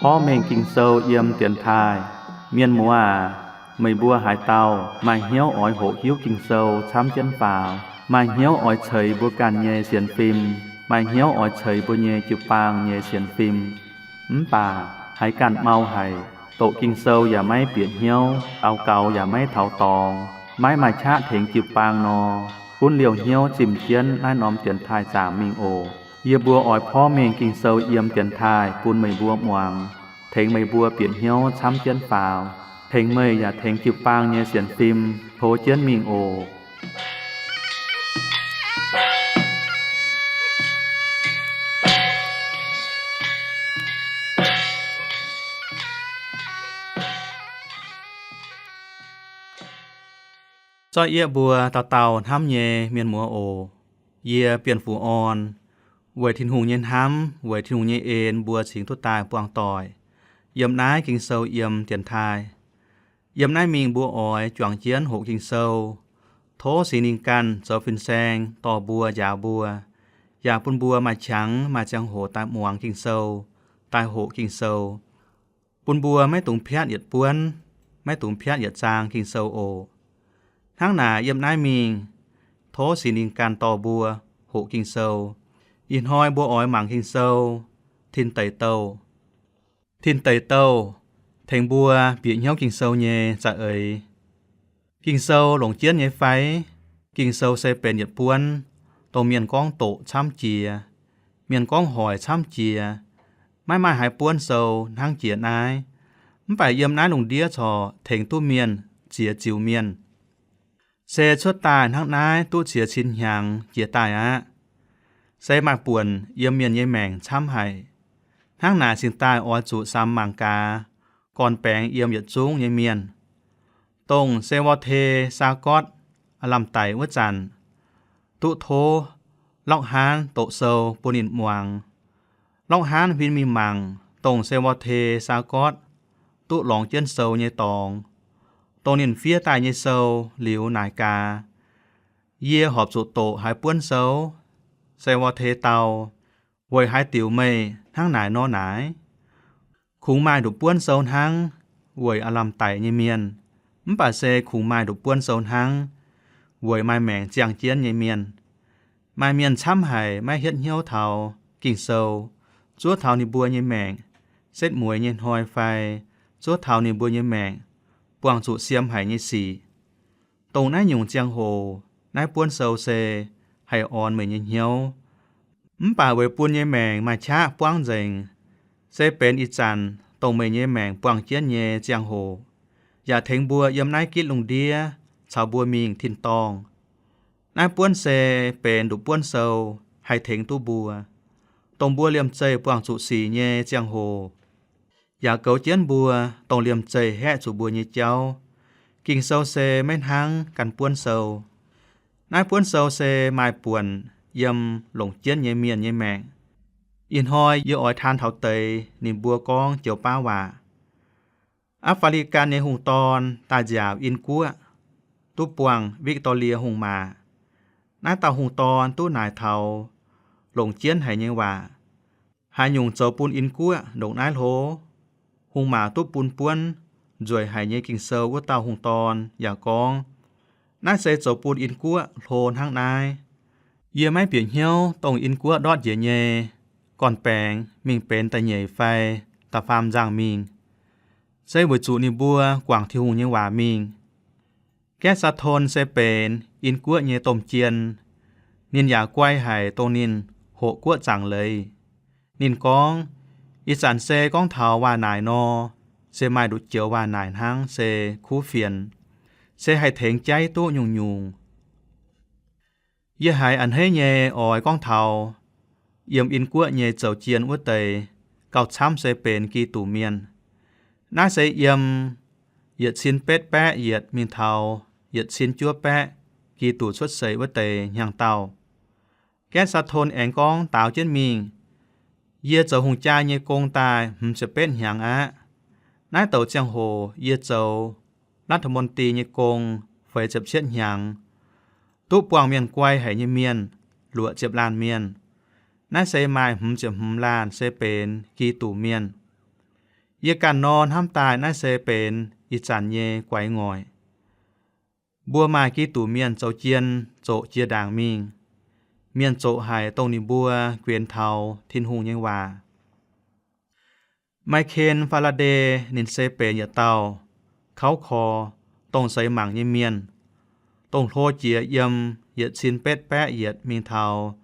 Porv mengh Ging-Sou yiem dienx taaih. Mienh muoz aac, meih mbuo haaix dauh maaih hnyouv oix hoqc hiuv Ging-Sou camv jienv faaux, maaih hnyouv oix ceix mbuo ganh nyei sienx fim, maaih hnyouv oix ceix mbuo nyei jiu-baang nyei sienx fim, mv baac haiz ganh mau haic, doqc Ging-Sou yaac maiv bieqc hnyouv, daux gaux yaac maiv taux dorngx, maiv maaih qaqv tengx jiu-baang nor, gunv liouh hnyouv zimh jienv naaiv norm dienx taaih zaangc mingh oc. Yie mbuo oix porv mengh Ging-Sou yiem dienx taaih bun meih mbuo muangx, tengx meih mbuo bieqc hnyouv camv jienv faaux, tengx meih yaac tengx jiu-baang nyei sienx fim tov jienv mingh oc. Zorqv yieqv mbuo dauh dauh hnamv nyei mienh muoz oc. Yie Bienh Fuqv Orn, weic Tin-Hungh nyei hnamv, weic Tin-Hungh nyei en mbuo cingx duqv daaih buangh doic yiem naaiv Ging-Sou yiem dienx taaih. Yiem naaiv mingh mbuo oix juangc jienv hoqc Ging-Sou. Tov Singx Lingh ganh zoux fin-saeng dorh mbuo njaaux mbuo, yaac bun mbuo maaih qangx maaih ziangh hoc daaih muangx Ging-Sou, daaih hoqc Ging-Sou, bun mbuo maiv dungx piatv yietc buonv, maiv dungx piatv yietc zaang Ging-Sou oc. Hnangv naaic yiem naaiv mingh, tov Singx Lingh ganh dorh mbuo hoqc Ging-Sou. Ih hnoi mbuo oix mangc Ging-Sou Tin Deic Douh. Tin Deic Douh tengx mbuo bieqc hnyouv Ging-Sou nyei za'eix. Ging-Sou longc jienv nyei fai? Ging-Sou se benx yietc buonv, dongh mienh gorngv doqc camv jiex, mienh gorngv hoic camv jiex, maiv maaih haaix buonv sou hnangv jiex naaiv. Mv baac yiem naaiv lungh ndiev corc tengx duqv mienh ziex ziux mienh. Se cuotv daaih hnangv naaiv duqv ziex cin hnyangx jiex daaih aqv. Se maaih buonc yiem mienh nyei maengc camv haic. Hnangv naaic cingx daaih oix zuqc samx mangc gaax gorn-baengx yiem yietc zungv nyei mienh. Dongh Se^wo^te saa-gotv aav lamh daic wuov zanc, duqv tov Lorqv Haanv doqc sou bun ninh muangx. Lorqv Haanv huin mingh mangc dongh Se^wo^te saa-gotv duqv lorngx jienv sou nyei dorngx, dongh ninh fiev daaih nyei sou liuz naaic gaax, Yie horpc zuqc doqc haaix buonv sou? Se^wo^te dau, Weic haaix diuc meih hnangv naaic nor naaic? Kungx maaih nduqc buonv sou hnangv weic aav lamh daic nyei mienh, mv baac se kungx maaih nduqc buonv sou hnangv weic maaih maengc ziangh jienv nyei mienh. Maaih mienh camv haic maiv hietv hnyouv taux Ging-Sou, zuov taux ninh mbuo nyei maengc setv mueiz nyei hnoi fai zuov taux ninh mbuo nyei maengc buangh zuqc siem haic nyei sic. Dongh naaiv nyungc ziangh hoc naaiv buonv sou se haih orn meih nyei hnyouv. Mv baac weic bun nyei maengc maaih qaqv buangv nzengc, se benx ih zanc dongh meih nyei maengc buangh jienv nyei ziangh hoc, yaac tengx mbuo yiem naaiv gitv lungh ndiev caux mbuo mingh tin-dorngh. Naaiv buonv se benx nduqc buonv sou haih tengx duqv mbuo, dongh mbuo liemh zeih buangh zuqc sic nyei ziangh hoc, yaac goux jienv mbuo dongh liemh zeih haeqv zuqc mbuo nyei jauv. Ging-Sou se maiv hnangv ganh buonv sou. Naaiv buonv sou se maaih buonc yiem longc jienv nyei mienh nyei maengc. Ih hnoi yie oix taan taux deix ninh mbuo gorngv joux baav waac. Aa^faa^li^gan nyei hungh dorn daaih nziaauc In-Guoqv, duqv buangh Victoria Hungh Maac. Naaiv dauh hungh dorn duqv naaic taux longc jienv haic nyei waac, haaix nyungc zoux bun In-Guoqv ndongc naaiv hlo? Hungh maac duqv bun buonv nzueic haic nyei Ging-Sou wuov dauh hungh dorn yaac gorngv, naaiv se zoux bun In-Guoqv hlo hnangv naaiv. Yie maiv bieqc hnyouv dongh In-Guoqv ndortv njiec nyei gorn-baengx mingh benx da'nyeic fai da'faam nzangc mingh, se weic zuqc ninh mbuo guangc Tin-Hungh nyei waac mingh. Gaetv^saa^ton se benx In-Guoqv nyei domh jien. Ninh yaac guai haic dongh ninh hoqc guoqv zaangc leiz. Ninh gorngv, ih zanc se gorngv taux waac-naaic nor, se maaih nduqc joux waac-naaic hnangv se kuv fienx, se haih tengx jaiv duqv nyungc-nyungc. Yie haiz a'hneiv nyei oix gorngv taux yiem In-Guoqv nyei zoux jien wuov deix gauh camv se benx Giduc Mienh. Naaiv se yiem yietc cin betv baeqv yietc mingh taux yietc cin juov baeqv Giduc cuotv seix wuov deix hnyangx-daauh. Gaetv^saa^ton aengx gorngv daaux jienv mingh, yie zoux hungh jaa nyei gong daaih hmz ziepc betv hnyangx aqv. Naaiv douc ziangh hoc yie zoux ລັດຖະມົນຕີ nyei gong feix ziepc cietv hnyangx. duqv buangh mienh guai haic nyei mienh luoqc ziepc laanh mienh. Naaiv se maaih hmz ziepc hmz laanh se benx Giduc mienh. Yie ganh nor hnamv daaih naaiv se benx ih zanc nyei guaix ngoic. Mbuo maaih Giduc mienh zoux jien zoqc jiex ndaangc mingh. Mienh zoqc haic dongh ninh mbuo guenx taux Tin-Hungh nyei waac. Michael Faraday ninh se benx yietc dauh kauv kor, dongh seix mangc nyei mienh, dongh hlo jiex yiem yietc cin betv baeqv yietc mingh taux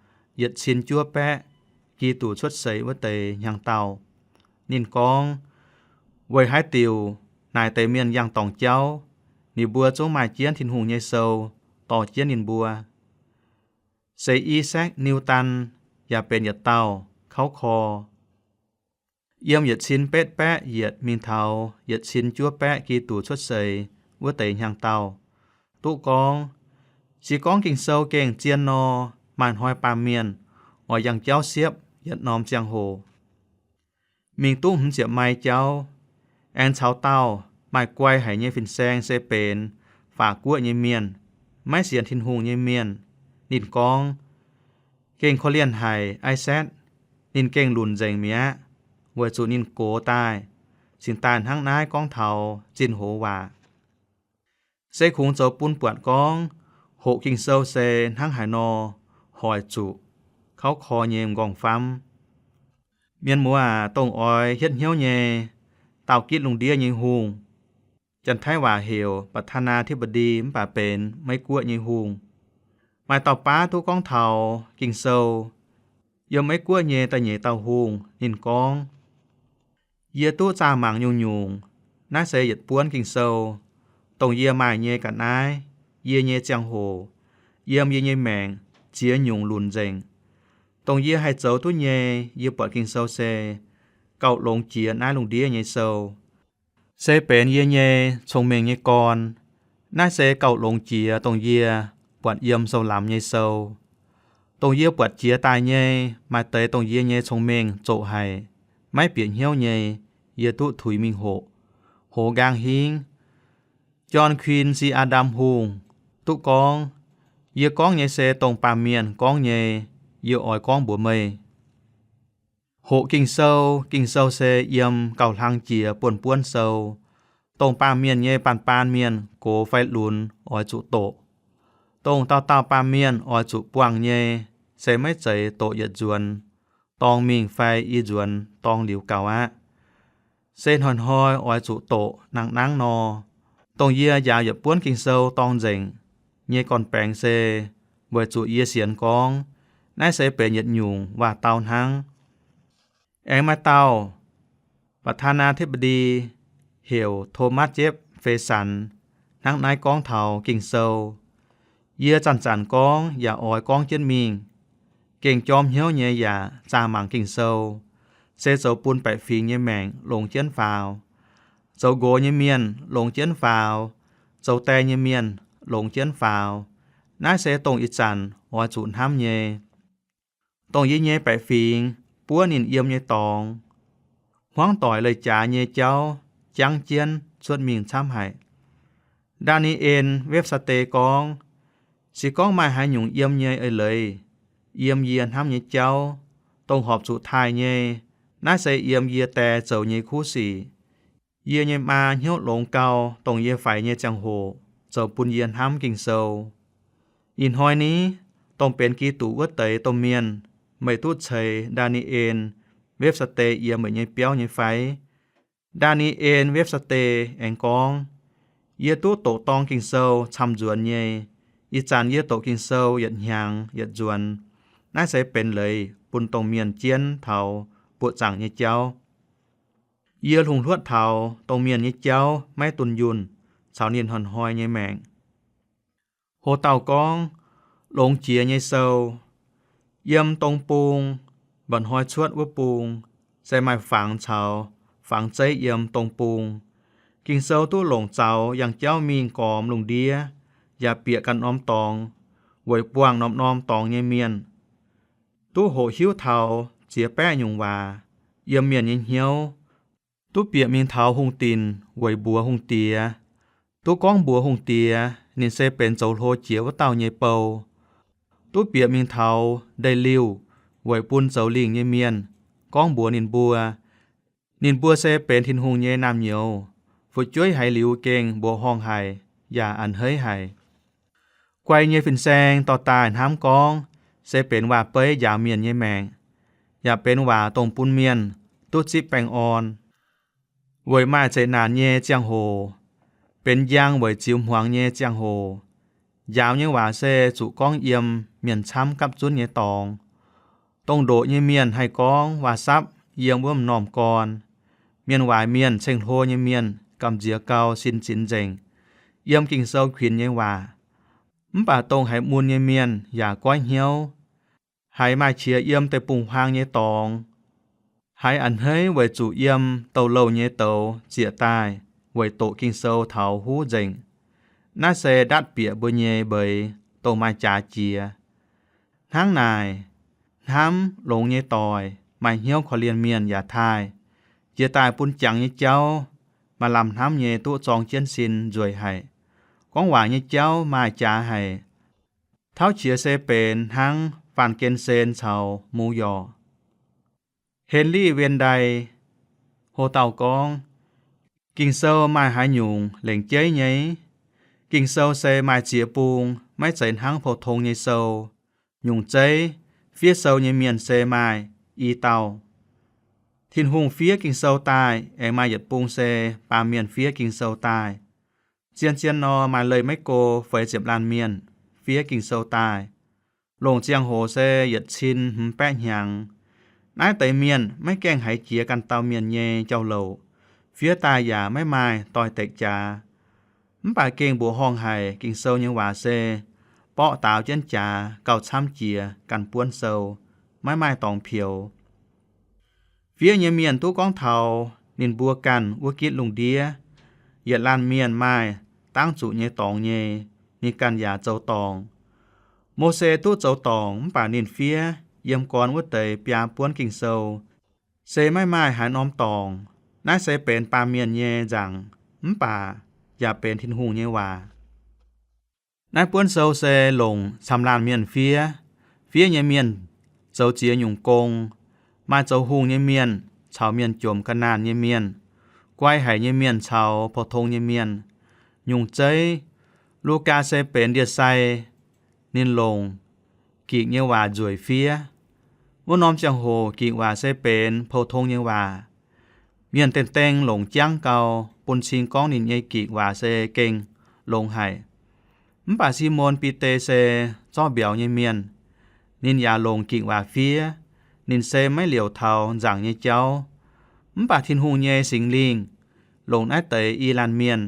yietc cin juov baeqv Giduc cuotv seix wuov deix hnyangx-daauh. Ninh gorngv, weic haaix diuc naaic deix mienh yangh dorngc jauv, ninh mbuo zungv maaih jienv Tin-Hungh nyei sou dorh jienv ninh mbuo. Seix Isaac Newton yaac benx yietc dauh kauv kor. Yiem yietc cin betv baeqv yietc mingh taux yietc cin juov baeqv Giduc cuotv seix wuov deix hnyangx-daauh, duqv gorngv, se gorngv Ging-Sou gengh zien nor, maaih hnoi baamh mienh oix yangh jauv siepv yietc norm ziangh hoc, mingh duqv hmz ziepc mai jauv, aengx caux dauh maaih guai haic nyei fin-saeng se benx法國 nyei mienh, maiv sienx Tin-Hungh nyei mienh. Ninh gorngv, gengh korv-lienh haic Isaac, ninh gengh lunc nzengc mi'aqv, weic zuqc ninh gox daaih cingx daaih hnangv naaiv gorngv taux zinh hoz waac. Se kungx zoux bun buatc gorngv hoqc Ging-Sou se hnangv haaix nor hoic zuqc kauv kor nyei m'nqorngv-famv. Mienh muoz aac, dongh oix hietv hnyouv nyei, daauh gitv lungh ndiev nyei hungh, Janx-Taiv waac heuc ประธานาธิบดี mv baac benx Meiv-Guoqv nyei hungh, maaih dauh baav duqv gorngv taux Ging-Sou. Yiem Meiv-Guoqv nyei da'nyeic dauh hungh ninh gorngv, yie duqv zaah mangc nyungc-nyungc. Naaiv se yietc buonv Ging-Sou, dongh yie maaih nyei ga'naaiv, yie nyei ziangh hoc, yiem yie nyei maengc ziex nyungc lunc nzengc. Dongh yie haih zoux duqv nyei, yie buatc Ging-Sou se gauh longx jiex naaiv lungh ndiev nyei sou. Se benx yie nyei cong-mengh nyei gorn. Naaiv se gauh longx jiex dongh yie buatc yiem sou-lamz nyei sou. Dongh yie buatc jiex daaih nyei, maaih deix dongh yie nyei cong-mengh zoqc haic, maiv bieqc hnyouv nyei, yie duqv tuix mingh hoqc. Hoz nqaang hingv, John Quincy Adams hungh duqv gorngv, yie gorngv nyei se dongh baamh mienh gorngv nyei, yie oix gorngv mbuox meih. Hoqc Ging-Sou, Ging-Sou se yiem gauh hlang jiex buonv-buonv sou. Dongh baamh mienh nyei baan-baan mienh gox fai lunx oix zuqc doqc. Dongh dauh dauh baamh mienh oix zuqc buangh nyei, se maiv zeiz doqc yietc nzuonx, dorng mingh fai i nzuonx dorng liuz gaux aqv. Se hnoi-hnoi oix zuqc doqc nangh nangv nor. Dongh yie njaaux yietc buonv Ging-Sou dorng nzengc nyei gorn-baengx se weic zuqc yie sienx gorngv naaiv se benx yietc nyungc waac-dau hnangv. Aengx maaih dauh ประธานาธิบดี heuc Thomas Jefferson hnangv naaiv gorngv taux Ging-Sou, yie zanc-zanc gorngv yaac oix gorngv jienv mingh. Gengh jorm hnyouv nyei yaac zaah mangc Ging-Sou, se zoux bun baeqc fingx nyei maengc longx jienv faaux, zoux nqox nyei mienh longx jienv faaux, zoux die nyei mienh longx jienv faaux. Naaiv se dongh ih zanc oix zuqc hnamv nyei. Dongh yie nyei baeqc fingx buov ninh yiem nyei dorngx, hmuangv doic leih jaax nyei jauv jangv jienv cuotv mingh camv haic. Ndaa^ni^en Webster gorngv, se gorngv maaih haaix nyungc yiem nyei eix-leiz, yiem yie hnamv nyei jauv, dongh horpc zuqc taaih nyei, naaiv se yiem yie die zoux nyei kuv sic. Yie nyei maa hnyouv longx gau, dongh yie faix nyei ziangh hoc zoux bun yie hnamv Ging-Sou. Ih hnoi ni, dongh benx Giduc wuov deix domh mienh, meih duqv ceix Ndaa^ni^en Webster yiem meih nyei biauv nyei fai? Ndaa^ni^en Webster aengx gorngv, yie duqv doqc dorng Ging-Sou camv-nzuonx nyei. Ih zanc yie doqc Ging-Sou yietc hnyangx yietc nzuonx. Naaiv se benx leiz bun dongh mienh jienv taux buoqc zaangc nyei jauv. Yie lungh hluotv taux dongh mienh nyei jauv maiv dunh yunh caux ninh hnoi-hnoi nyei maengc. Ho dauh gorngv, longx jiex nyei sou, yiem dong bung, mba'hnoi cuotv wuov bung, se maaih fangx caux fangx zeiv yiem dong bung. Ging-Sou duqv longc zaux yangh jauv mingh gormx lungh ndiev, yaac bieqc ganh norm dorngx, weic buangh norm-norm dorngx nyei mienh. Duqv hoqc hiuv taux ziex baeqv nyungc waac yiem mienh nyei hnyouv, duqv bieqc mingh taux hungh dinc weic mbuox hungh diex, duqv gorngv mbuox hungh diex ninh se benx zoux hlo jiex wuov dauh nyei bou, duqv bieqc mingh taux ndeic-liuh weic bun zoux lingh nyei mienh gorngv mbuox ninh mbuo, ninh mbuo se benx Tin-Hungh nyei naamh nyouz, fu'jueiv haiz liuz gengh mbuoqc horngh haic yaac a'hneiv haic. Guai nyei fin-saeng dorh daaih hnamv gorngv se benx waac-beiv njaaux mienh nyei maengc, yaac benx waac dongh bun mienh duqv zipv baengh orn. Weic maaih zeqc naanc nyei ziangh hoc, benx njang weic ziux hmuangx nyei ziangh hoc, njaaux nyei waac se zuqc gorngv yiem mienh camv gapv zunv nyei dorngx. Dongh ndoqc nyei mienh haih gorngv waac-sapv yiem wuov m'normh gorn. Mienh waaic mienh, ceng-hlo nyei mienh gamh nziex gau, sin zinx nzengc, yiem Ging-Sou kuinx nyei waac. Mv baac dongh haiz mun nyei mienh yaac goiv hnyouv, haiz maaih qiex yiem deic-bung-huaang nyei dorngx, haiz a'hneiv weic zuqc yiem douz-louh nyei douz zieqc daaih weic doqc Ging-Sou taux huv nzengc. Naaiv se ndatv bieqc mbuo nyei mbeix dongh maaih jaax jiex. Hnangv naaic, hnamv longx nyei doic maaih hnyouv korv-lienh mienh yaac taaih, jiex daaih bun jangx nyei jauv maaih lamh hnamv nyei duqv zorng jienv sin nzueic haic. Gorngv waac nyei jauv maaih jaax haic. Tauv qiex se benx hnangv Faan Gen Sen caux Mu Yorc. Henry Van Dyke hlo dauh gorngv, Ging-Sou maaih haaix nyungc lengc jeiv nyei? Ging-Sou se maaih ziex bung, maiv zeiz hnangv pou-tong nyei sou. Nyungc zeiv, fiev sou nyei mienh se maaih i dauh. Tin-Hungh fiev Ging-Sou daaih aengx maaih yietc bung se baamh mienh fiev Ging-Sou daaih. Zien-zien nor, maaih leih maiv go feix ziepc laanh mienh fiev Ging-Sou daaih. Longc ziangh hoc se yietc cin hmz baeqv hnyangx. Naaiv deix mienh maiv gaengh haiz jiex ganh dauh mienh nyei jauv-louc, fiev daaih yaac maiv maaih doix-dekc jaax. Mv baac gengh mbuoqc horngh haic, Ging-Sou nyei waac se borqv daaux jienv jaax gauh camv jiex ganh buonv sou, maiv maaih dorngx pioux. Fiev nyei mienh duqv gorngv taux ninh mbuo ganh wuov gitv lungh ndiev. Yietc laanh mienh maaih dangv zuqc nyei dorngx nyei, ninh ganh yaac zoux dorngc. Mose duqv zoux dorngc mv baac ninh fiev yiem gorn wuov deix biaa buonv Ging-Sou, se maiv maaih haaix norm dorngc. Naaiv se benx baamh mienh nyei nzaangc, mv baac yaac benx Tin-Hungh nyei waac. Naaiv buonv sou se longc camv laanh mienh fiev. Fiev nyei mienh zoux ziex nyungc gong. Maaih zoux hungh nyei mienh caux mienh jomc ga'naanh nyei mienh, guai haic nyei mienh caux pou-tong nyei mienh. Nyungc zeiv, Lugaa se benx ndie-sai, ninh longc gikc nyei waac nzueic fiev. Wuov norm ziangh hoc gikc waac se benx pou-tong nyei waac. Mienh dengh dengh longc jangv gau, bun cing gorngv ninh nyei gikc waac se gengh longx haic. Mv baac Simon Bide se zorqv mbiauz nyei mienh, ninh yaac longc gikc waac fiev. Ninh se maiv liouc taux nzaangc nyei jauv. Mv baac Tin-Hungh nyei Singx Lingh longc naaiv deix i laanh mienh.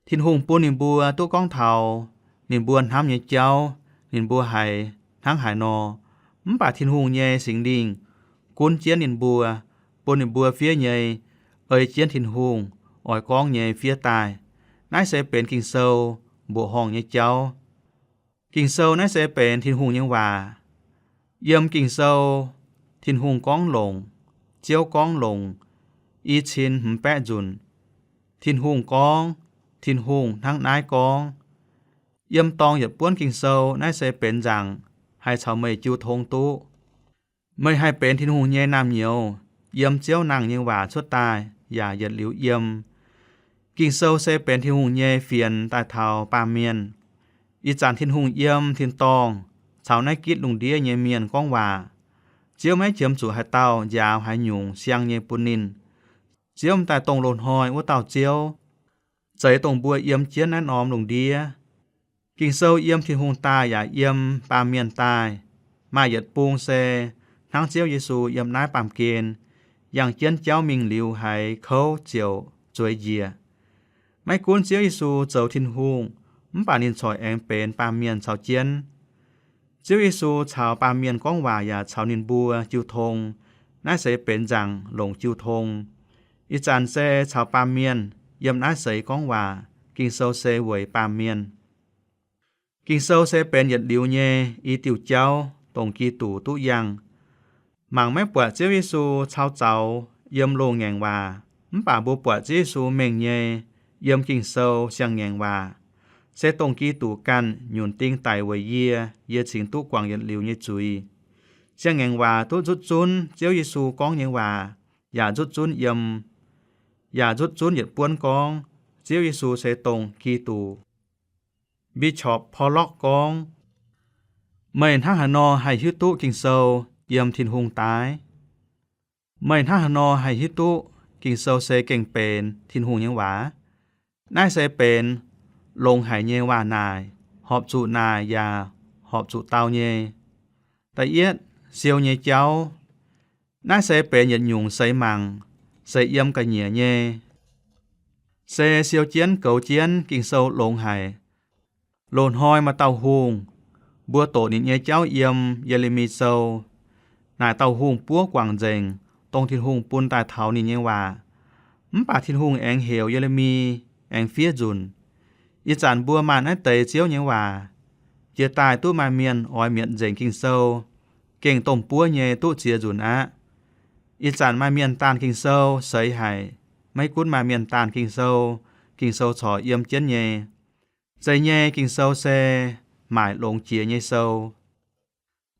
Tin-Hungh bun ninh mbuo duqv gorngv taux ninh mbuo hnamv nyei jauv, ninh mbuo haiz hnangv haaix nor. Mv baac Tin-Hungh nyei Singx Lingh gunv jienv ninh mbuo, bun ninh mbuo fiev nyei ei jienv Tin-Hungh oix gorngv nyei fiev daaih. Naaiv se benx Ging-Sou mbuoqc horngh nyei jauv. Ging-Sou naaiv se benx Tin-Hungh nyei waac. Yiem Ging-Sou, Tin-Hungh gorngv longc, Ziouv gorngv longc, i cin hmz baeqv nzunc. Tin-Hungh gorngv, Tin-Hungh hnangv naaiv gorngv. Yiem dorng yietc buonv Ging-Sou naaiv se benx nzaangc haih caux meih jiu tong duqv. Meih haih benx Tin-Hungh nyei naamh nyouz, yiem Ziouv nangh nyei waac cuotv daaih yaac yietc liuz yiem. Ging-Sou se benx Tin-Hungh nyei fienx daaih taux baamh mienh. Ih zanc Tin-Hungh yiem tin-dorngh caux naaiv gitv lungh ndiev nyei mienh gorngv waac. Ziouv maiv qiemx zuqc haaix dauh njaaux haaix nyungc siang nyei bun ninh. Ziouv m'daaih dongh loz-hnoi wuov dauh Ziouv, zeix dongh mbuo yiem jienv naaiv norm lungh ndiev. Ging-Sou yiem Tin-Hungh daaih yaac yiem baamh mienh daaih. Maaih yietc bung se hnangv Ziouv Yesu yiem naaiv baamh gen, yangh jienv jauv mingh liuz haiz kouv ziouc zueiz njiec. Maiv gunv Ziouv Yesu zoux Tin-Hungh, mv baac ninh corc aengx benx baamh mienh caux jienv. Ziouv Yesu caux baamh mienh gorngv waac yaac caux ninh mbuo jiu tong. Naaiv se benx nzaangc longc jiu tong. Ih zanc se caux baamh mienh yiem naaiv seix gorngv waac. Ging-Sou se weic baamh mienh. Ging-Sou se benx yietc liuz nyei i diuh jauv, dongh Giduc duqv yangh. Mangc maiv buatc Ziouv Yesu caux zaux yiem loz-ngaengc waac, mv baac mbuo buatc Ziouv Yesu mengh nyei yiem Ging-Sou siang-ngaengc waac. se dongh Giduc ganh nyunc ding daic weic yie, yie cingx duqv guangc yietc liuz nyei zuiz. Siang-ngaengc waac duqv nzutv zunv Ziouv Yesu gorngv nyei waac, yaac nzutv zunv yiem, yaac nzutv zunv yietc buonv gorngv Ziouv Yesu se dongh Giduc. Bishop Pollock gorngv, meih hnangv haaix nor haih hiuv duqv Ging-Sou yiem Tin-Hungh daaih? Meih hnangv haaix nor haih hiuv duqv Ging-Sou se gengh benx Tin-Hungh nyei waac? Naaiv se benx longx haic nyei waac-naaic, horpc zuqc naaic yaac horpc zuqc dau nyei. Da'yietv, siou nyei jauv. Naaiv se benx yietc nyungc seix mangc, seix yiem ga'nyiec nyei. Se siou jienv goux jienv Ging-Sou longx haic. Loz-hnoi maaih dauh hungh, mbuo doqc ninh nyei jauv yiem Ye^le^mi Sou. Naaic dauh hungh buov guangc nzengc dongh Tin-Hungh bun daaih taux ninh nyei waac. Mv baac Tin-Hungh aengx heuc Ye^le^mi aengx fiev nzunc. Ih zanc mbuo maaih naaiv deix Ziouv nyei waac, jiex daaih duqv maaih mienh oix mietc nzengc Ging-Sou, gengh dongh buov nyei duqv ziex nzunc aqv. Ih zanc maaih mienh daanh Ging-Sou seix haic. Maiv gunv maaih mienh daanh Ging-Sou, Ging-Sou corc yiem jienv nyei. Zeiz nyei Ging-Sou se maaic longx jiex nyei sou.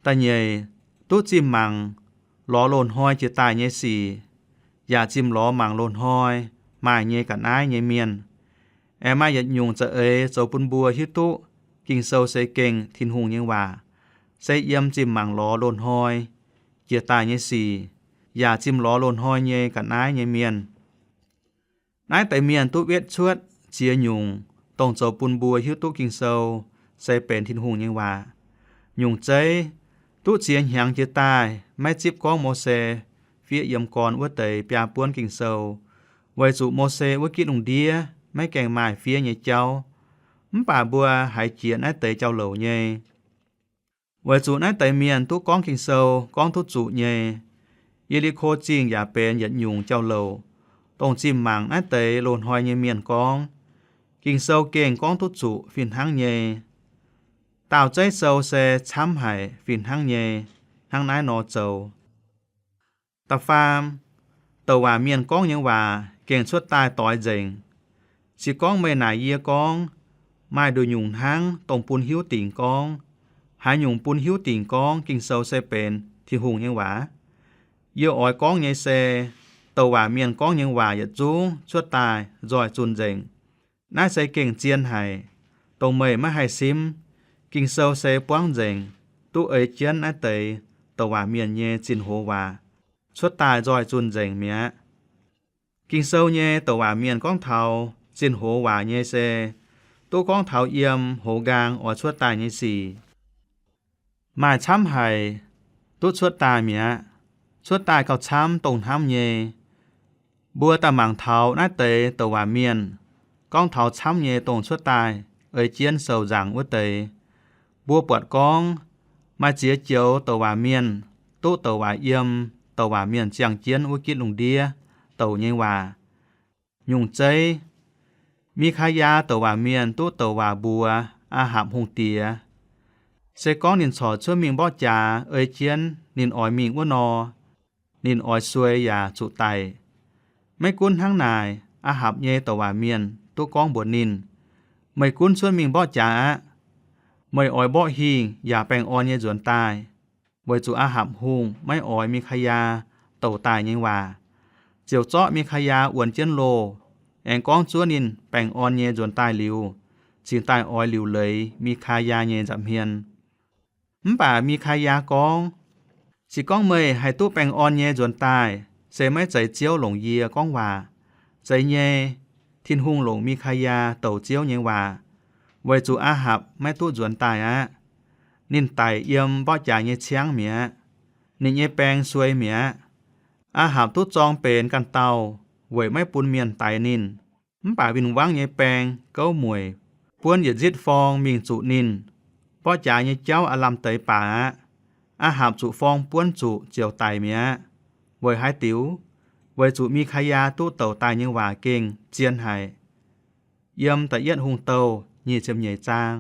Da'nyeic, duqv zimh mangc lorz loz-hnoi jiex daaih nyei sic, yaac zimh lorz mangc loz-hnoi maaih nyei ga'naaiv nyei mienh. Aengx maaih yietc nyungc za'eix zoux bun mbuo hiuv duqv Ging-Sou se gengh Tin-Hungh nyei waac, se yiem zimh mangc lorz loz-hnoi jiex daaih nyei sic, yaac zimh lorz loz-hnoi nyei ga'naaiv nyei mienh. Naaiv deix mienh duqv wetv cuotv ziex nyungc, dongh zoux bun mbuo hiuv duqv Ging-Sou se benx Tin-Hungh nyei waac. Nyungc zeiv, duqv ziex hnyangx jiex daaih maiv zipv gorngv Mose fiev yiem gorn wuov deix biaa buonv Ging-Sou, weic zuqc Mose wuov gitv lungh ndiev maiv gaengh maaih fiev nyei jauv. Mv baac mbuo haiz jiex naaiv deix jauv-louc nyei. Weic zuqc naaiv deix mienh duqv gorngv Ging-Sou gorngv duqv zuqc nyei. Ye^li^ko Zingh yaac benx yietc nyungc jauv-louc, dongh zimh mangc naaiv deix loz-hnoi nyei mienh gorngv, Ging-Sou gengh gorngv duqv zuqc fih hnangv nyei. Daauh zeiv sou se camv haic fih hnangv nyei, hnangv naaiv nor zoux. Da'faam, douc waac mienh gorngv nyei waac gengh cuotv daaih doix nzengc. Se gorngv meih naaic yie gorngv, maaih nduqc nyungc hnangv dongh bun hiuv dingc gorngv, haaix nyungc bun hiuv dingc gorngv Ging-Sou se benx Tin-Hungh nyei waac? Yie oix gorngv nyei se, douc waac mienh gorngv nyei waac yietc zungv cuotv daaih nzoih zunh nzengc. Naaiv se gengh zien haic, dongh meih maiv haih simv. Ging-Sou se buangv nzengc, duqv ei jienv naaiv deix douc waac mienh nyei zinh hoz waac cuotv daaih nzoih zunh nzengc mi'aqv. Ging-Sou nyei douc waac mienh gorngv taux zinh hoz waac nyei se duqv gorngv taux yiem hoz nqaang oix cuotv daaih nyei sic. Maaih camv haic duqv cuotv daaih mi'aqv. Cuotv daaih gauh camv dongh hnamv nyei. Mbuo daaih mangc taux naaiv deix douc waac mienh gorngv taux camv nyei dongh cuotv daaih ei jienv sou nzaangc wuov deix. Mbuo buatc gorngv maaih ziex joux douc waac mienh duqv douc waac yiem douc waac mienh ziangh jienv wuov gitv lungh ndiev douc nyei waac. Nyungc zeiv, Mi^kaa^yaa douc waac mienh duqv douc waac mbuox Aa^hapc Hungh Diex, se gorngv ninh corc cuotv mingh mborqv jaax ei jienv ninh oix mingh wuov nor, ninh oix suei yaac zuqc daic. Maiv gunv hnangv naaic, Aa^hapc nyei douc waac mienh duqv gorngv mbuox ninh, Meih gunv cuotv mingh mborqv jaax aqv. Meih oix mborqv hingh yaac baengh orn nyei nzuonx daaih, weic zuqc Aa^hapc Hungh maiv oix Mi^kaa^yaa douc daaih nyei waac. Ziouc zorqv Mi^kaa^yaa wuonx jienv loh, aengx gorngv zuov ninh baengh orn nyei nzuonx daaih liuz, cingx daaih oix liuc leiz Mi^kaa^yaa nyei nza'hmien. Mv baac Mi^kaa^yaa gorngv, Se gorngv meih haih duqv baengh orn nyei nzuonx daaih, se maiv zeiz Ziouv longc yie gorngv waac. Zeiz nyei, Tin-Hungh longc Mi^kaa^yaa douc Ziouv nyei waac, weic zuqc Aa^hapc maiv duqv nzuonx daaih aqv. Ninh daic yiem mborqv jaax nyei ciangv mi'aqv. Ninh nyei baeng suei mi'aqv. Aa^hapc duqv zorng benx ganh dauh weic maiv bun mienh daix ninh. Mv baac win-wangv nyei baeng gouv mueic buonv yietc nzitv forng mingh zuqc ninh. Mborqv jaax nyei jauv aav lamh deix baac aqv. Aa^hapc zuqc forng buonv zuqc ziouc daic mi'aqv. Weic haaix diuc? Weic zuqc Mi^kaa^yaa duqv douc daaih nyei waac gengh zien haic. Yiem Da'yietv Hungh Douh nyic ziepc nyeic zaang.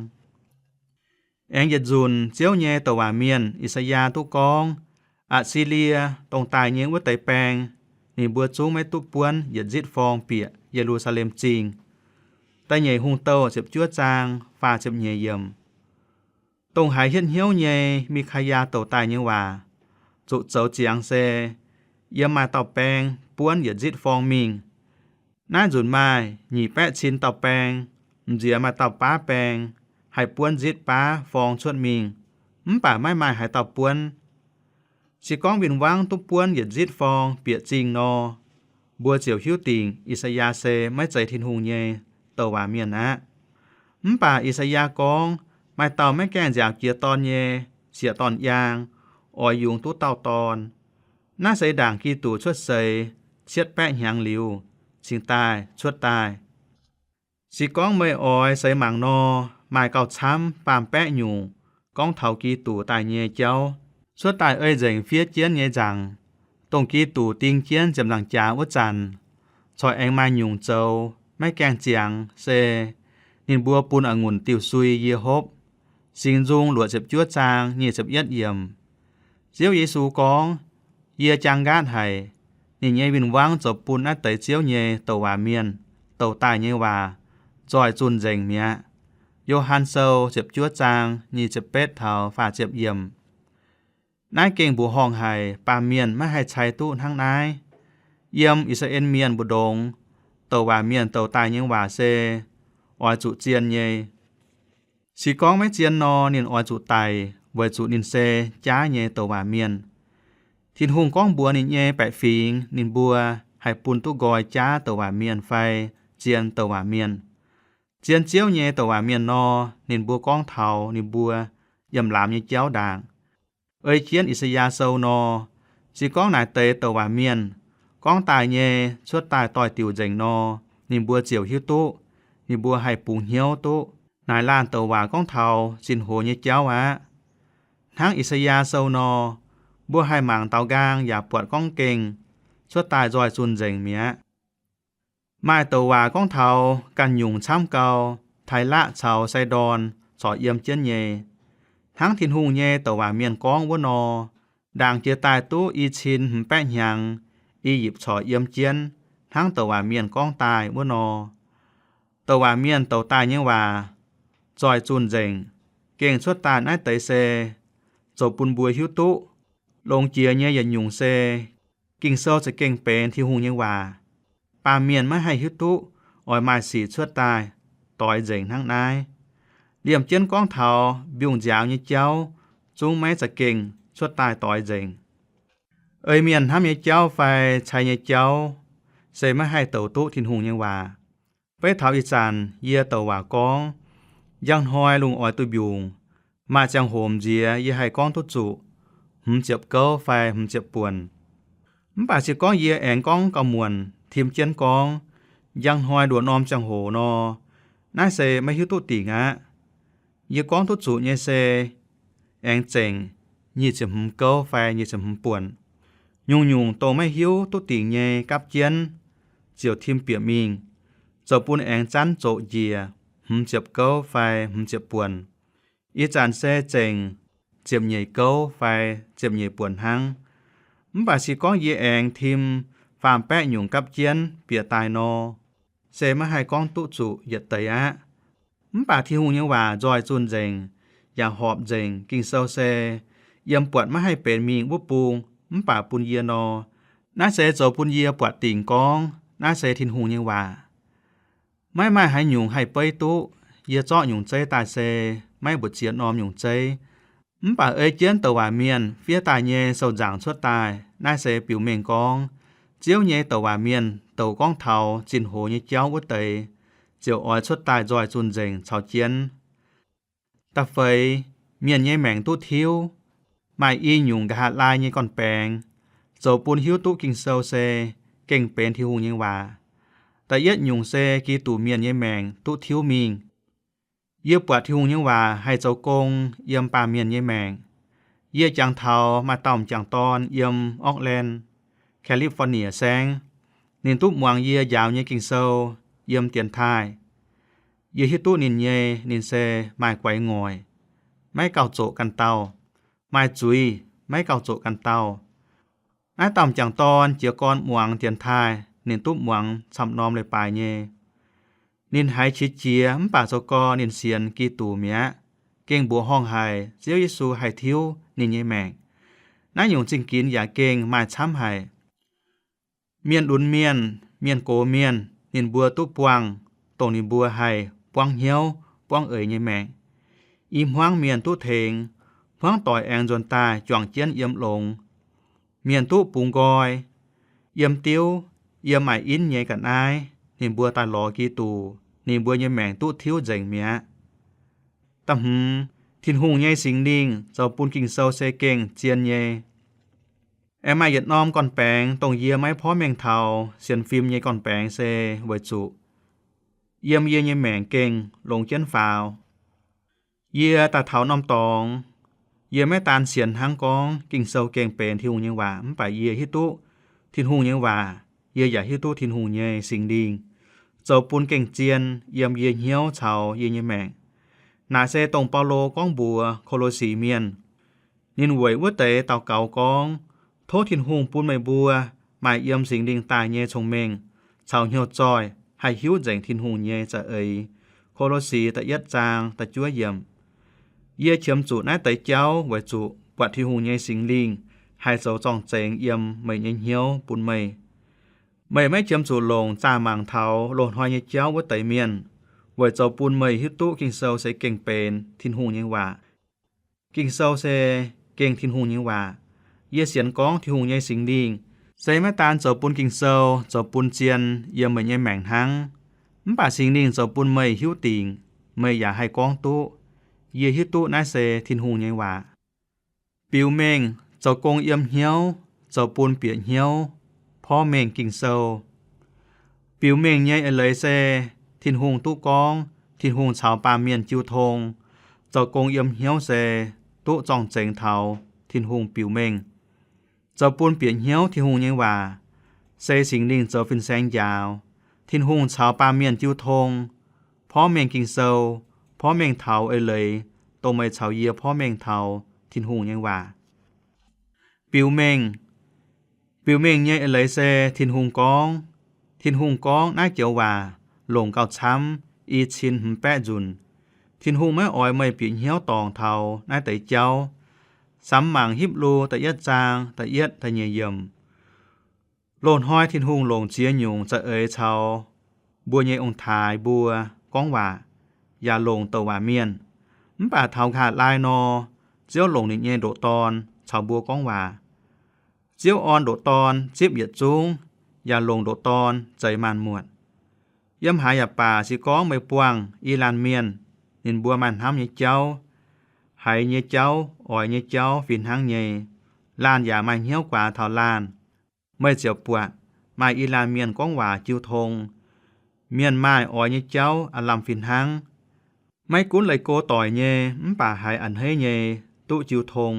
Aengx yietc nzunc Ziouv nyei douc waac mienh I^saa^yaa duqv gorngv, Atc^si^lie dongh daaih nyei wuov deix baeng, ninh mbuo zungv maiv duqv buonv yietc nzitv forng bieqc Ye^lu^saa^lem Zingh. Da'nyeic Hungh Douh ziepc juov zaang faah ziepc nyeic yiemc. Dongh haiz hietv hnyouv nyei, Mi^kaa^yaa douc daaih nyei waac zuqc zoux ziangx se, yiem maaih dauh baeng buonv yietc nzitv forng mingh. Naaiv nzunc maaih nyic baeqv cin dauh baeng, m'nziex maaih dauh baav baeng haih buonv nzitv baav forng cuotv mingh, mv baac maiv maaih haaix dauh buonv. Se gorngv win-wangv duqv buonv yietc nzitv forng bieqc zingh nor, mbuo ziouc hiuv dingc I^saa^yaa se maiv zeiz Tin-Hungh nyei douc waac mienh aqv. Mv baac I^saa^yaa gorngv, maaih dauh maiv gaengh nziaaux jiex dorn nyei sieqv-dorn-yaang oix yungz duqv dauh dorn. Naaiv se ndaangc Giduc cuotv seix cietv baeqv hnyangx liuz cingx daaih cuotv daaih. Se gorngv meih oix seix mangc nor, maaih gauh camv faam baeqv nyungc gorngv taux Giduc daaih nyei jauv cuotv daaih ei nzengc fiev jienv nyei nzaangc, dongh Giduc ding jienv ziepc nzaangc jaax wuov zanc, corc aengx maaih nyungc zoux maiv gaengh ziangx se ninh mbuo bun a'ngunc diuh sui yie hopv. Singx Nzung luoqc ziepc juov zaang nyic ziepc yietv yiemc. Ziouv Yesu gorngv, Yie jaang nqaatv haic, ninh nyei win-wangv zoux bun naaiv deix Ziouv nyei douc waac mienh douc daaih nyei waac nzoih zunh nzengc mi'aqv. Yo^han Sou ziepc juov zaang nyic ziepc betv taux faah ziepc yiemc. Naaiv gengh mbuoqc horngh haic, baamh mienh maiv haih cai duqv hnangv naaiv. Yiem I^saa^laa^en Mienh mbu'ndongx, douc waac mienh douc daaih nyei waac se oix zuqc zien nyei. Se gorngv maiv zien nor, ninh oix zuqc daic, weic zuqc ninh se jaav nyei douc waac mienh. Tin-Hungh gorngv mbuox ninh nyei baeqc fingx ninh mbuo haih bun duqv nqoi jaav douc waac mienh fai zien douc waac mienh. Zien Ziouv nyei douc waac mienh nor, ninh mbuo gorngv taux ninh mbuo yiem lamz nyei jauv ndaangc. Ei jienv I^saa^yaa Sou nor, se gorngv naaic deix douc waac mienh gorngv daaih nyei cuotv daaih doix-diuc nzengc nor, ninh mbuo ziouc hiuv duqv ninh mbuo haih bungx hnyouv duqv naaic laanh douc waac gorngv taux zinh hoz nyei jauv aqv. Hnangv I^saa^yaa Sou nor, mbuo haih mangc daaux nqaang yaac buatc gorngv gengh cuotv daaih nzoih zunh nzengc mi'aqv. Maaih douc waac gorngv taux ganh nyungc camv gau, Taailaqv caux Sai^ndorn corc yiem jienv nyei. Hnangv Tin-Hungh nyei douc waac mienh gorngv wuov nor, ndaangc jiex daaih duqv i cin hmz baeqv hnyangx, I^yipv corc yiem jienv hnangv douc waac mienh gorngv daaih wuov nor. Douc waac mienh douc daaih nyei waac nzoih zunh nzengc, gengh cuotv daaih naaiv deix se zoux bun mbuo hiuv duqv longx jiex nyei yietc nyungc se Ging-Sou za'gengh benx Tin-Hungh nyei waac. Baamh mienh maiv haih hiuv duqv oix maaih sic cuotv daaih doix nzengc hnangv naaiv. Liemh jienv gorngv taux mbiungc-nziaaux nyei jauv zungv maiv za'gengh cuotv daaih doix nzengc. Ei mienh hnamv nyei jauv fai cai nyei jauv se maiv haih douc duqv Tin-Hungh nyei waac. Beiv taux ih zanc yie douc waac gorngv, njang hnoi lungh oix duih mbiungc, maaih ziangh hoc m'nziex yie haih gorngv duqv zuqc hmz ziepc gouv fai hmz ziepc buonc. Mv baac se gorngv yie aengx gorngv gauh muonc tim jienv gorngv, njang hnoi nduoqc norm ziangh hoc nor, naaiv se maiv hiuv duqv dingc aqv. Yie gorngv duqv zuqc nyei se aengx zengc nyic ziepc hmz gouv fai nyic ziepc hmz buonc. Nyungc-nyungc dongh maiv hiuv duqv dingc nyei gapv jienv ziouc tim bieqc mingh, zoux bun aengx zanv zoqc njiec hmz ziepc gouv fai hmz ziepc buonc. Ih zanc se zengc ziepc nyeic gouv fai ziepc nyeic buonc hnangv. Mv baac se gorngv yie aengx tim faam-baeqv nyungc gapv jienv bieqc daaih nor, se maiv haih gorngv duqv zuqc yietc deix aqv. Mv baac Tin-Hungh nyei waac nzoih zunh nzengc, yaac horpc nzengc. Ging-Sou se yiem buatc maiv haih benx mingh wuov bung mv baac bun yie nor, naaiv se zoux bun yie buatc dingc gorngv naaiv se Tin-Hungh nyei waac. Maiv maaih haaix nyungc haih beiv duqv. Yie zorqv nyungc zeiv daaih se maiv mbu'ziex norm nyungc zeiv. Mv baac ei jienv douc waac mienh fiev daaih nyei sou-nzaangc cuotv daaih, naaiv se biux mengh gorngv Ziouv nyei douc waac mienh douc gorngv taux zinh hoz nyei jauv wuov deix ziouc oix cuotv daaih nzoih zunh nzengc caux jienv. Da'feix, mienh nyei maengc duqv tiuv. Maaih i nyungc nqa'haav laai nyei gorn-baengx zoux bun hiuv duqv Ging-Sou se gengh benx Tin-Hungh nyei waac. Da'yietv nyungc se Giduc Mienh nyei maengc duqv tiuv mingh. Yie buatc Tin-Hungh nyei waac haih zoux gong yiem baamh mienh nyei maengc. Yie jangx taux maaih dauh m'jangc dorn yiem Oakland, California Saengv. Ninh duqv muangx yie njaaux nyei Ging-Sou yiem dienx taaih. Yie hiuv duqv ninh nyei, ninh se maaih guaix ngoic, maiv gauh zoqc ganh dauh, maaih zuiz, maiv gauh zoqc ganh dauh. Naaiv dauh m'jangc dorn jiez gorn muangx dienx taaih, ninh duqv muangx camv-norm leiz-baaix nyei. Ninh haiz qiex jiez mv baac zoux gorn ninh sienx Giduc mi'aqv, gengh mbuoqc horngh haic Ziouv Yesu haih tiuv ninh nyei maengc. Naaiv nyungc zingh ginx yaac gengh maaih camv haic. Mienh lunx mienh, mienh gox mienh, ninh mbuo duqv buangh dongh ninh mbuo haih buangv hnyouv, buangv eix nyei maengc. I hmuangv mienh duqv tengx, hmuangv doic aengx nzuonx daaih juangc jienv yiem longx. Mienh duqv bungx nqoi, yiem diuv, yiem maaih inv nyei ga'naaiv, ninh mbuo daaih lorz Giduc, ninh mbuo nyei maengc duqv tiuv nzengc mi'aqv. Da'hmz, Tin-Hungh nyei Singx Lingh zoux bun Ging-Sou se gengh zien nyei. Aengx maaih yietc norm gorn-baengx dongh yie maiv porv mengh taux sienx fim nyei gorn-baengx se weic zuqc yiem yie nyei maengc gengh longx jienv faaux. Yie daaih taux norm dorngx, yie maiv daan sienx hnangv gorngv Ging-Sou gengh benx Tin-Hungh nyei waac, mv baac yie hiuv duqv Tin-Hungh nyei waac, yie yaac hiuv duqv Tin-Hungh nyei Singx Lingh zoux bun gengh zien yiem yie hnyouv caux yie nyei maengc. Naaic se dongh Baulo gorngv mbuox Ko^lo^si Mienh. Ninh weic wuov deix daux gaux gorngv, Tov Tin-Hungh bun meih mbuo maaih yiem Singx Lingh daaih nyei cong-mengh caux hnyouv zoih, haih hiuv nzengc Tin-Hungh nyei za'eix. Ko^lo^si da'yietv zaang da'juov yiemc. Yie qiemx zuqc naaiv deix jauv weic zuqc buatc Tin-Hungh nyei Singx Lingh haih zoux zorng-zengx yiem meih nyei hnyouv bun meih. Meih maiv qiemx zuqc longc zaah mangc taux loz-hnoi nyei jauv wuov deix mienh, weic zoux bun meih hiuv duqv Ging-Sou se gengh benx Tin-Hungh nyei waac. Ging-Sou se gengh Tin-Hungh nyei waac. Yie sienx gorngv Tin-Hungh nyei Singx Lingh se maiv daan zoux bun Ging-Sou zoux bun zien yiem meih nyei maengc hnangv, mv baac Singx Lingh zoux bun meih hiuv dingc, meih yaac haih gorngv duqv, Yie hiuv duqv naaiv se Tin-Hungh nyei waac. Biux mengh zoux gong yiem hnyouv zoux bun bieqc hnyouv, porv mengh Ging-Sou. Biux mengh nyei eix leiz se Tin-Hungh duqv gorngv Tin-Hungh caux baamh mienh jiu tong. Zoux gong yiem hnyouv se duqv zorng-zengx taux Tin-Hungh biux mengh, zoux bun bieqc hnyouv Tin-Hungh nyei waac, se Singx Lingh zoux fin-saeng njaaux. Tin-Hungh caux baamh mienh jiu tong, porv mengh Ging-Sou, porv mengh taux eix leiz dongh meih caux yie porv mengh taux Tin-Hungh nyei waac. Biux mengh. Biux mengh nyei eix leiz se Tin-Hungh gorngv. Tin-Hungh gorngv naaiv joux waac longc gauh camv, i cin hmz baeqv nzunc. Tin-Hungh maiv oix meih bieqc hnyouv dorngc taux naaiv deix jauv. Samx mangc Hipv^lu da'yietv zaang da'yietv da'nyeic yiemc. Loz-hnoi Tin-Hungh longc ziex nyungc za'eix caux mbuo nyei ong-taaix mbuo gorngv waac, yaac longc douc waac mienh. Mv baac taux nqa'haav laai nor, Ziouv longc ninh nyei ndoqc Dorn caux mbuo gorngv waac. Ziouv orn ndoqc Dorn zipv yietc zungv, yaac longc ndoqc Dorn zeix maanc muotc. Yiem haaix yaac baac, se gorngv meih buangh i laanh mienh, ninh mbuo maaih hnamv nyei jauv, haiz nyei jauv, oix nyei jauv fih hnangv nyei, laanh yaac maaih hnyouv guaax taux laanh. Meih ziouc buatc maaih i laanh mienh gorngv waac jiu tong. Mienh maaih oix nyei jauv aav lamh fih hnangv. Maiv gunv leih go doic nyei mv baac haiz a'hneiv nyei duqv jiu tong.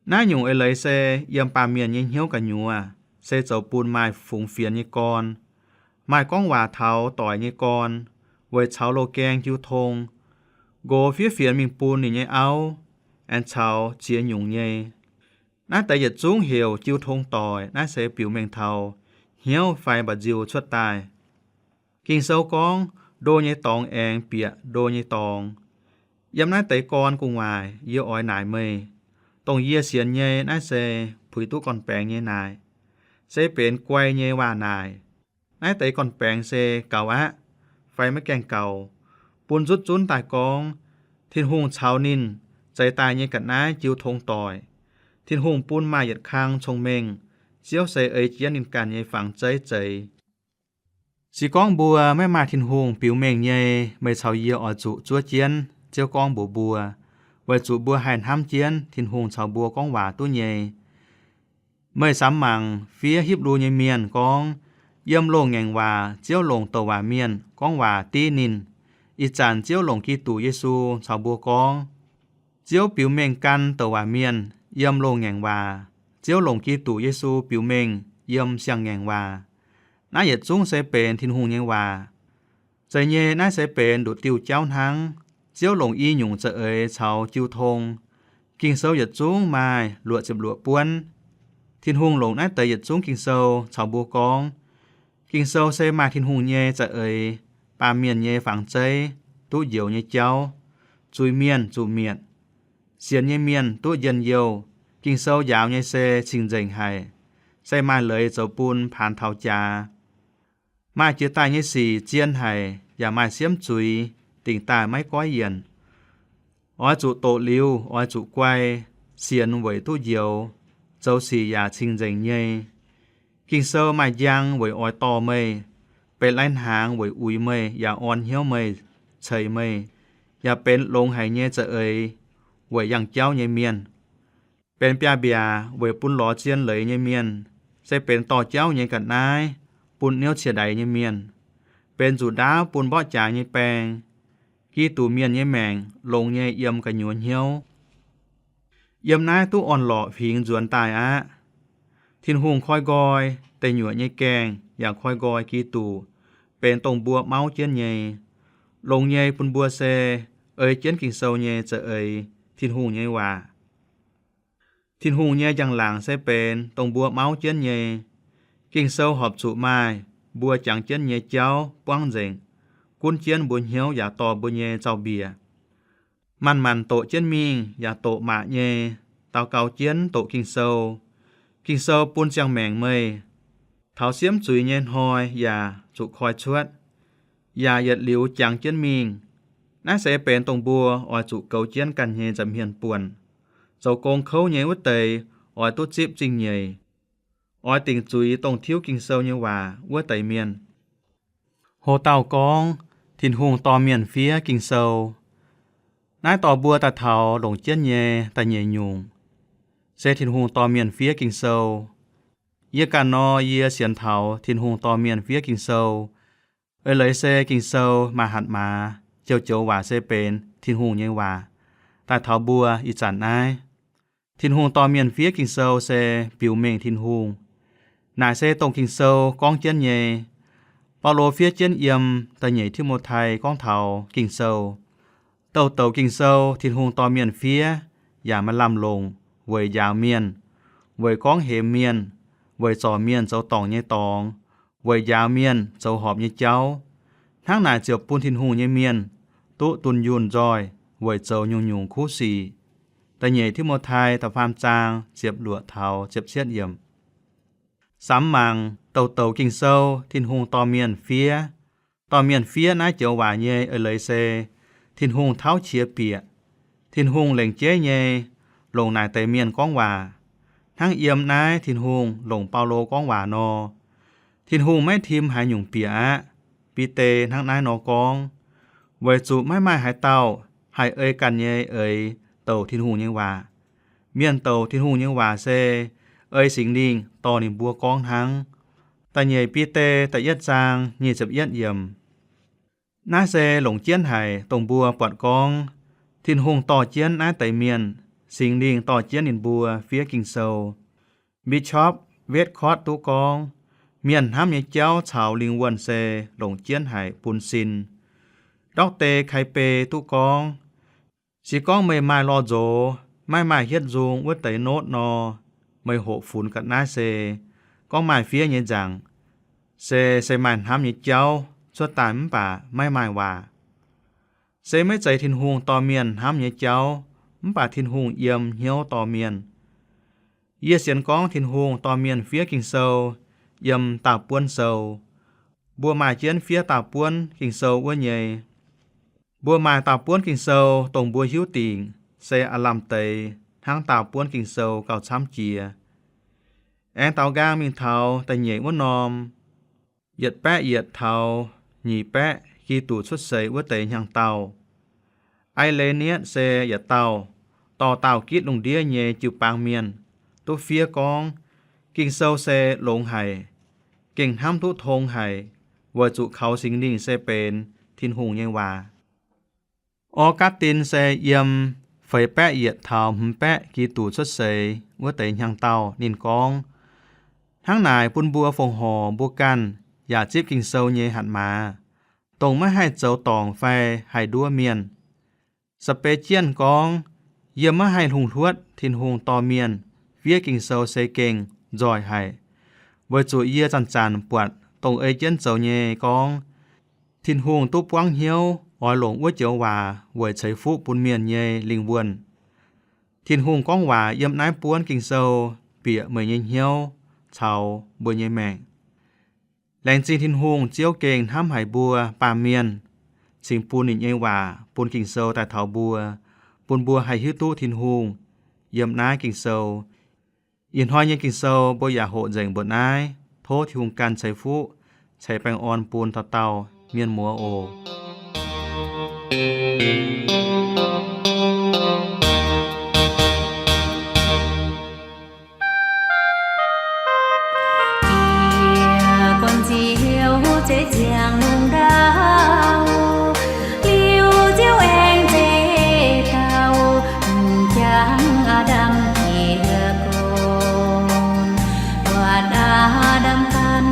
Naaiv nyungc eix leiz se yiem baamh mienh nyei hnyouv gu'nyuoz se zoux bun maaih fungx fienx nyei gorn, maaih gorngv waac taux doic nyei gorn, weic caux loz-gaeng jiu tong, nqox fiev fienx mingh bun ninh nyei auv, aengx caux ziex nyungc nyei. Naaiv deix yietc zungv heuc jiu tong doic. Naaiv se biux mengh taux hnyouv fai mba'nziu cuotv daaih. Ging-Sou gorngv, ndo nyei dorngx aengx bieqc ndo nyei dorngx. Yiem naaiv deix gorn gu'nguaaic yie oix naaic meih. Dongh yie sienx nyei naaiv se puix duqv gorn-baengx nyei naaic, se benx guai nyei waac naaic. Naaiv deix gorn-baengx se gaux aqv fai maiv gaengh gaux. Bun nzutv zunv daaih gorngv, Tin-Hungh caux ninh zeix daaih nyei ga'naaiv jiu tong doic. Tin-Hungh bun maaih yietc kang cong-mengh. Ziouv se ei jienv ninh ganh nyei fangx zeiv zeix. Se gorngv mbuo maiv maaih Tin-Hungh biux mengh nyei, meih caux yie oix zuqc zuov jienv Ziouv gorngv mbuox mbuo, weic zuqc mbuo haih hnamv jienv Tin-Hungh caux mbuo gorngv waac duqv nyei. Meih samx mangc fiev Hipv^lu nyei mienh gorngv, yiem loz-ngaengc waac Ziouv longc douc waac mienh gorngv waac div ninh. Ih zanc Ziouv longc Giduc Yesu caux mbuo gorngv. Ziouv biux mengh gan douc waac mienh yiem loz-ngaengc waac. Ziouv longc Giduc Yesu biux mengh yiem siang-ngaengc waac. Naaiv yietc zungv se benx Tin-Hungh nyei waac. Zeiz nyei, naaiv se benx nduqc diuh jauv hnangv. Ziouv longc i nyungc za'eix caux jiu tong. Ging-Sou yietc zungv maaih luoqc ziepc luoqc buonv. Tin-Hungh longc naaiv deix yietc zungv Ging-Sou caux mbuo gorngv. Ging-Sou se maaih Tin-Hungh nyei za'eix, baamh mienh nyei fangx zeiv, duqv njoux nyei jauv, zuiz-mienh zuqc mietc, sienx nyei mienh duqv njien-youh. Ging-Sou njaaux nyei se cing-nzengc haic, se maaih leiz zoux bun paanx taux jaax. Maaih jiex daaih nyei sic zien haic yaac maaih siemv zuiz dingc daaih maiv goiv yienc. Oix zuqc doqc liuz, oix zuqc guai, sienx weic duqv njoux, zoux sic yaac cing-nzengc nyei. Ging-Sou maaih njang weic oix dorh meih, benx lai-hnaangx weic uix meih yaac orn hnyouv meih, ceix meih, yaac benx longx haic nyei za'eix weic yangh jauv nyei mienh, benx biaav-mbiaac weic bun lorz zien leiz nyei mienh, se benx dorh jauv nyei ga'naaiv bun niouv cie-ndaix nyei mienh, benx nzuqc ndaauv bun mborqv jaax nyei baeng. Giduc Mienh nyei maengc longx nyei yiem gu'nyuoz hnyouv. Yiem naaiv duqv orn-lorqc huingx nzuonx daaih aqv. Tin-Hungh koi nqoi deic nyuoqc nyei gaengh yaac koi nqoi Giduc benx dongh mbuo mauv jienv nyei. Longx nyei bun mbuo se ei jienv Ging-Sou nyei za'eix, Tin-Hungh nyei waac. Tin-Hungh nyei njang-laangc se benx dongh mbuo mauv jienv nyei. Ging-Sou horpc zuqc maaih mbuo jangx jienv nyei jauv buangv nzengc, gunv jienv mbuo hnyouv yaac dorh mbuo nyei zaux-mbiec. Manc-manc doqc jienv mingh yaac doqc maac nyei, daux gaux jienv doqc Ging-Sou. Ging-Sou bun ziangh maengc meih, taux siemv zuiz nyei hnoi yaac zuqc koi cuotv, yaac yietc liuz jangx jienv mingh. Naaiv se benx dongh mbuo oix zuqc goux jienv ganh nyei nza'hmien buonc. Zoux gong kouv nyei wuov deix oix duqv zipv zingh nyeic, oix dingc zuiz dongh tiuv Ging-Sou nyei waac wuov deix mienh. Ho dauh gorngv, Tin-Hungh dorh mienh fiev Ging-Sou. Naaiv dorh mbuo daaih taux longc jienv nyei da'nyeic nyungc, se Tin-Hungh dorh mienh fiev Ging-Sou. Yie ganh nor, yie sienx taux Tin-Hungh dorh mienh fiev Ging-Sou. Eix leiz se Ging-Sou maaih hatc maaz, joux-joux waac se benx Tin-Hungh nyei waac daaih taux mbuo ih zanc naaiv. Tin-Hungh dorh mienh fiev Ging-Sou se biux mengh Tin-Hungh. Naaic se dongh Ging-Sou gorngv jienv nyei. Baulo fiev jienv yiem da'nyeic Ti^mo^tai gorngv taux Ging-Sou. Douz-douz Ging-Sou Tin-Hungh dorh mienh fiev yaac maaih lamh longc weic njaaux mienh, weic gorngv hemx mienh, weic zorc mienh zoux dorngc nyei dorngx, weic njaaux mienh zoux horpc nyei jauv. Hnangv naaic ziouc bun Tin-Hungh nyei mienh duqv dunh yunh nzoih weic zoux nyungc-nyungc kuv sic. Da'nyeic Ti^mo^tai da'faam zaang ziepc luoqc taux ziepc cietv yiemc. Samx mangc douz-douz Ging-Sou Tin-Hungh dorh mienh fiev. Dorh mienh fiev naaiv joux waac nyei eix leiz se Tin-Hungh tauv qiex bieqc. Tin-Hungh lengc jeiv nyei longc naaic deix mienh gorngv waac, hnangv yiem naaiv Tin-Hungh longc Baulo gorngv waac nor. Tin-Hungh maiv tim haaix nyungc bieqc aqv. Bide hnangv naaiv nor gorngv, weic zuqc maiv maaih haaix dauh haih ei ganh nyei eix douc Tin-Hungh nyei waac. Mienh douc Tin-Hungh nyei waac se ei Singx Lingh dorh ninh mbuo gorngv hnangv. Da'nyeic Bide da'yietv zaang nyic ziepc yietv yiemc. Naaiv se longc jienv haic dongh mbuo buatc gorngv Tin-Hungh dorh jienv naaiv deix mienh, Singx Lingh dorh jienv ninh mbuo fiev Ging-Sou. Bishop Wedcott duqv gorngv, mienh hnamv nyei jauv caux lingh wuonh se longc jienv haic bun sin. Doctor Kaibe duqv gorngv, se gorngv meih maaih lorh nzox, maiv maaih hietv nzung wuov deix notv nor, meih hoqc funx ga'naaiv se gorngv maaih fiev nyei nzaangc, se se maaih hnamv nyei jauv cuotv daaih mv baac maiv maaih waac. Se maiv zeiz Tin-Hungh dorh mienh hnamv nyei jauv, mv baac Tin-Hungh yiem hnyouv dorh mienh. Yie sienx gorngv Tin-Hungh dorh mienh fiev Ging-Sou yiem daauh buonv sou. Mbuo maaih jienv fiev daauh buonv Ging-Sou wuov nyei. Mbuo maaih daauh buonv Ging-Sou dongh mbuo hiuv dingc se aav lamh deix hnangv daauh buonv Ging-Sou gauh camv jiex. Aengx daaux nqaang mingh taux da'nyeic wuov norm, yietc baeqv yietc taux nyic baeqv Giduc cuotv seix wuov deix hnyangx-daauh. Irenaeus se yietc dauh dorh daauh gitv lungh ndiev nyei jiu-baang mienh duqv fiev gorngv, Ging-Sou se longx haic, gengh hnamv duqv tong haic, weic zuqc kaux Singx Lingh se benx Tin-Hungh nyei waac. Augustin se yiem feix baeqv yietc taux hmz baeqv Giduc cuotv seix wuov deix hnyangx-daauh ninh gorngv, hnangv naaic bun mbuo fongc horc mbuo ganh yaac zipv Ging-Sou nyei hatc maaz, dongh maiv haih zoux dorngc fai haih nduov mienh. Spurgeon gorngv, yie maiv haih hungh hluotv Tin-Hungh dorh mienh fiev Ging-Sou se gengh nzoih haic, weic zuqc yie zanc-zanc buatc dongh ei jienv zoux nyei gorngv, Tin-Hungh duqv buangv hnyouv oix longc wuov joux waac weic ceix fuqv bun mienh nyei lingh wuonh. Tin-Hungh gorngv waac yiem naaiv buonv Ging-Sou bieqc meih nyei hnyouv caux mbuo nyei maengc. Laengz zingh Tin-Hungh, Ziouv gengh hnamv haic mbuo baamh mienh, cingx bun ninh nyei waac, bun Ging-Sou daaih taux mbuo, bun mbuo haih hiuv duqv Tin-Hungh yiem naaiv Ging-Sou. Ih hnoi nyei Ging-Sou mbuo yaac hoqc nzengc mbuoqc naaiv. Tov Tin-Hungh ganh ceix fuqv ceix baengh orn bun dauh dauh mienh muoz oc. Jiex gorn-nziouv zeiv ziangh lungh ndau, liuz Ziouv aengx zeiv dauh, m'jangc Aa^ndam jiex gorn. Buatc Aa^ndam ganh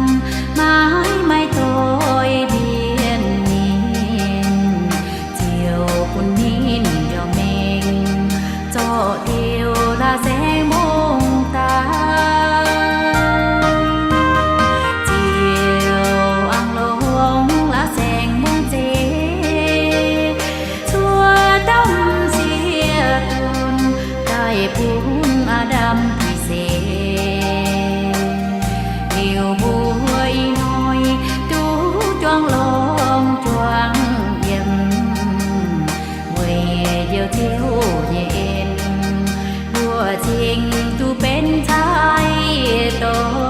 maiv maaih doix mbienv ninh, Ziouv bun ninh njoux mengh zorqv diuh la'saengx mungv daaih. Ziouv aengx longc la'saengx mungv zeiv cuotv dauh m'sieqv donx daaih bun Aa^ndam dih se. Liuz mbuo ih hnoi duqv juangc longx juangc yiem, weic njoux Ziouv nyei en, mbuo cingx duqv benx cai dorngx.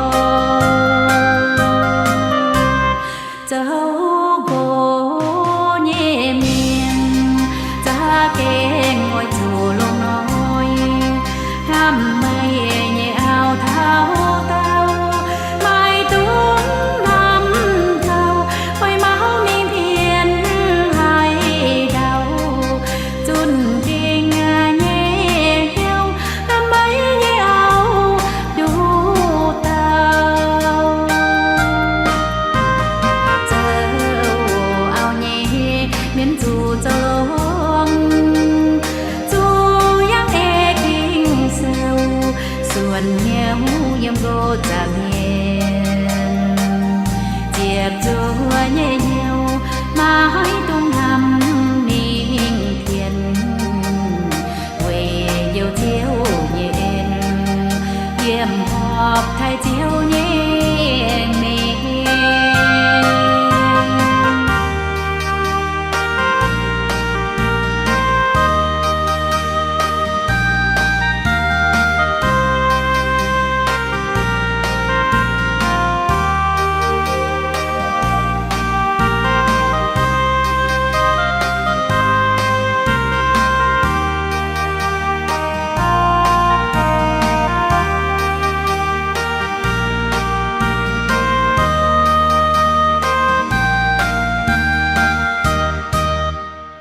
Zoux nqox nyei mienh za'gengh oix zuqc longx noic, hnamv meih nyei auv taux daauh, maiv dungx hnamv taux oix mauv mingh mbienv haaix ndau. Zunh dingh nyei hnyouv hnamv meih nyei auv nduqc dauh. Zoux auv nyei mienh zuqc zoux longx, zuqc yangh ei Ging-Sou, suonc hnyouv yiem nqox zaangc mienh, ziepc zuoqv nyei hnyouv maiv dungx hnamv mingh tien, weic njoux Ziouv nyei en, yiem horpc taaih Ziouv nyei mengh.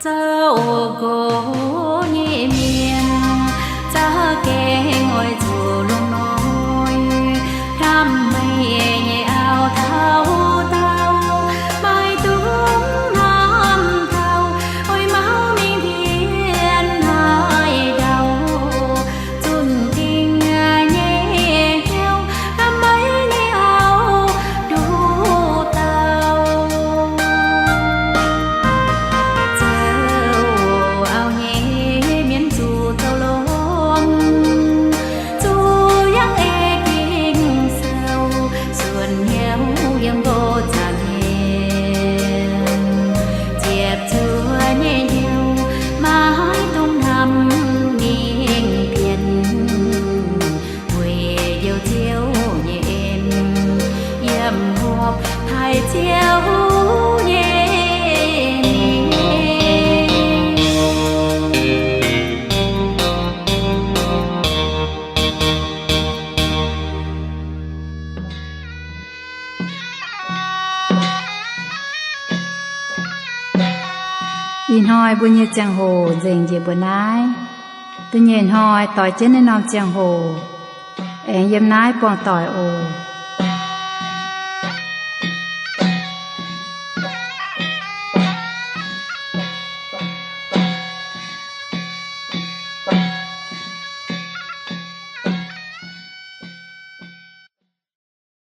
Zoux nqox nyei mienh za'gengh oix zuqc longx noic, hnamv meih nyei auv taux daauh, maiv dungx hnamv taux oix mauv mingh mbienv haaix ndau. Zunh dingh nyei hnyouv hnamv meih nyei auv nduqc dauh. Zoux auv nyei mienh zuqc zoux longx, zuqc yangh ei Ging-Sou, suonc hnyouv yiem nqox zaangc mienh, ziepc zuoqv nyei hnyouv maiv dungx hnamv mingh tien, weic njoux Ziouv nyei en, yiem horpc taaih Ziouv nyei mengh. Ih hnoi mbuo nyei ziangh hoc nzengc njiec mbuo naaiv. Da'nyeic hnoi doix jienv naaiv norm ziangh hoc aengx yiem naaiv buangh doic oc.